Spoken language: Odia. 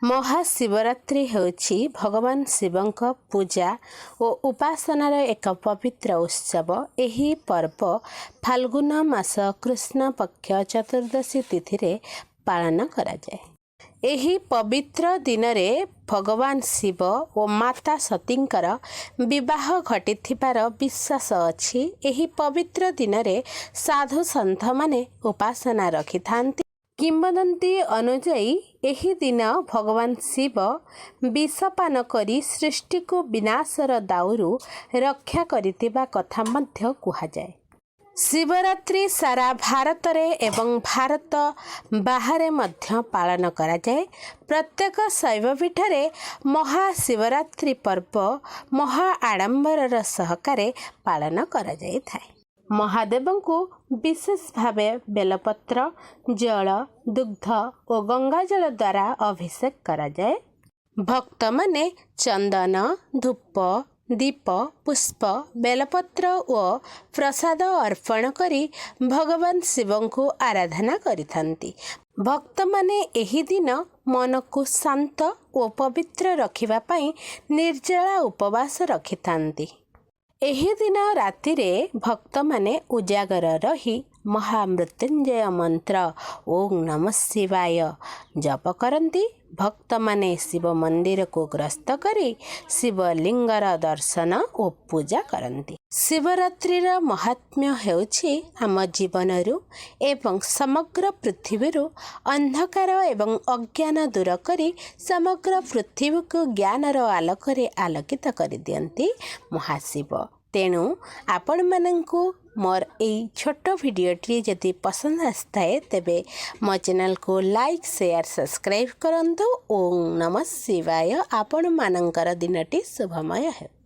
ମହାଶିବରାତ୍ରି ହେଉଛି ଭଗବାନ ଶିବଙ୍କ ପୂଜା ଓ ଉପାସନାର ଏକ ପବିତ୍ର ଉତ୍ସବ। ଏହି ପର୍ବ ଫାଲ୍ଗୁନ ମାସ କୃଷ୍ଣ ପକ୍ଷ ଚତୁର୍ଦ୍ଦଶୀ ତିଥିରେ ପାଳନ କରାଯାଏ। ଏହି ପବିତ୍ର ଦିନରେ ଭଗବାନ ଶିବ ଓ ମାତା ସତୀଙ୍କର ବିବାହ ଘଟିଥିବାର ବିଶ୍ୱାସ ଅଛି। ଏହି ପବିତ୍ର ଦିନରେ ସାଧୁ ସନ୍ଥମାନେ ଉପାସନା ରଖିଥାନ୍ତି। କିମ୍ବଦନ୍ତୀ ଅନୁଯାୟୀ, ଏହି ଦିନ ଭଗବାନ ଶିବ ବିଷପାନ କରି ସୃଷ୍ଟିକୁ ବିନାଶର ଦାଉରୁ ରକ୍ଷା କରିଥିବା କଥା ମଧ୍ୟ କୁହାଯାଏ। ଶିବରାତ୍ରି ସାରା ଭାରତରେ ଏବଂ ଭାରତ ବାହାରେ ମଧ୍ୟ ପାଳନ କରାଯାଏ। ପ୍ରତ୍ୟେକ ଶୈବପୀଠରେ ମହାଶିବରାତ୍ରି ପର୍ବ ମହା ଆଡ଼ମ୍ବରର ସହକାରେ ପାଳନ କରାଯାଇଥାଏ। ମହାଦେବଙ୍କୁ ବିଶେଷ ଭାବେ ବେଲପତ୍ର, ଜଳ, ଦୁଗ୍ଧ ଓ ଗଙ୍ଗାଜଳ ଦ୍ୱାରା ଅଭିଷେକ କରାଯାଏ। ଭକ୍ତମାନେ ଚନ୍ଦନ, ଧୂପ, ଦୀପ, ପୁଷ୍ପ, ବେଲପତ୍ର ଓ ପ୍ରସାଦ ଅର୍ପଣ କରି ଭଗବାନ ଶିବଙ୍କୁ ଆରାଧନା କରିଥାନ୍ତି। ଭକ୍ତମାନେ ଏହି ଦିନ ମନକୁ ଶାନ୍ତ ଓ ପବିତ୍ର ରଖିବା ପାଇଁ ନିର୍ଜଳା ଉପବାସ ରଖିଥାନ୍ତି। ଏହି ଦିନ ରାତିରେ ଭକ୍ତମାନେ ଉଜାଗର ରହି ମହାମୃତ୍ୟୁଞ୍ଜୟ ମନ୍ତ୍ର ଓଁ ନମଃ ଶିବାୟ ଜପ କରନ୍ତି। ଭକ୍ତମାନେ ଶିବ ମନ୍ଦିରକୁ ଗସ୍ତ କରି ଶିବଲିଙ୍ଗର ଦର୍ଶନ ଓ ପୂଜା କରନ୍ତି। ଶିବରାତ୍ରିର ମହାତ୍ମ୍ୟ ହେଉଛି ଆମ ଜୀବନରୁ ଏବଂ ସମଗ୍ର ପୃଥିବୀରୁ ଅନ୍ଧକାର ଏବଂ ଅଜ୍ଞାନ ଦୂର କରି ସମଗ୍ର ପୃଥିବୀକୁ ଜ୍ଞାନର ଆଲୋକରେ ଆଲୋକିତ କରିଦିଅନ୍ତି ମହାଶିବ। ତେଣୁ ଆପଣମାନଙ୍କୁ ମୋର ଏଇ ଛୋଟ ଭିଡ଼ିଓଟି ଯଦି ପସନ୍ଦ ଆସିଥାଏ, ତେବେ ମୋ ଚ୍ୟାନେଲକୁ ଲାଇକ୍, ସେୟାର, ସବସ୍କ୍ରାଇବ୍ କରନ୍ତୁ। ଓଁ ନମଃ ଶିବାୟ। ଆପଣମାନଙ୍କର ଦିନଟି ଶୁଭମୟ ହେଉ।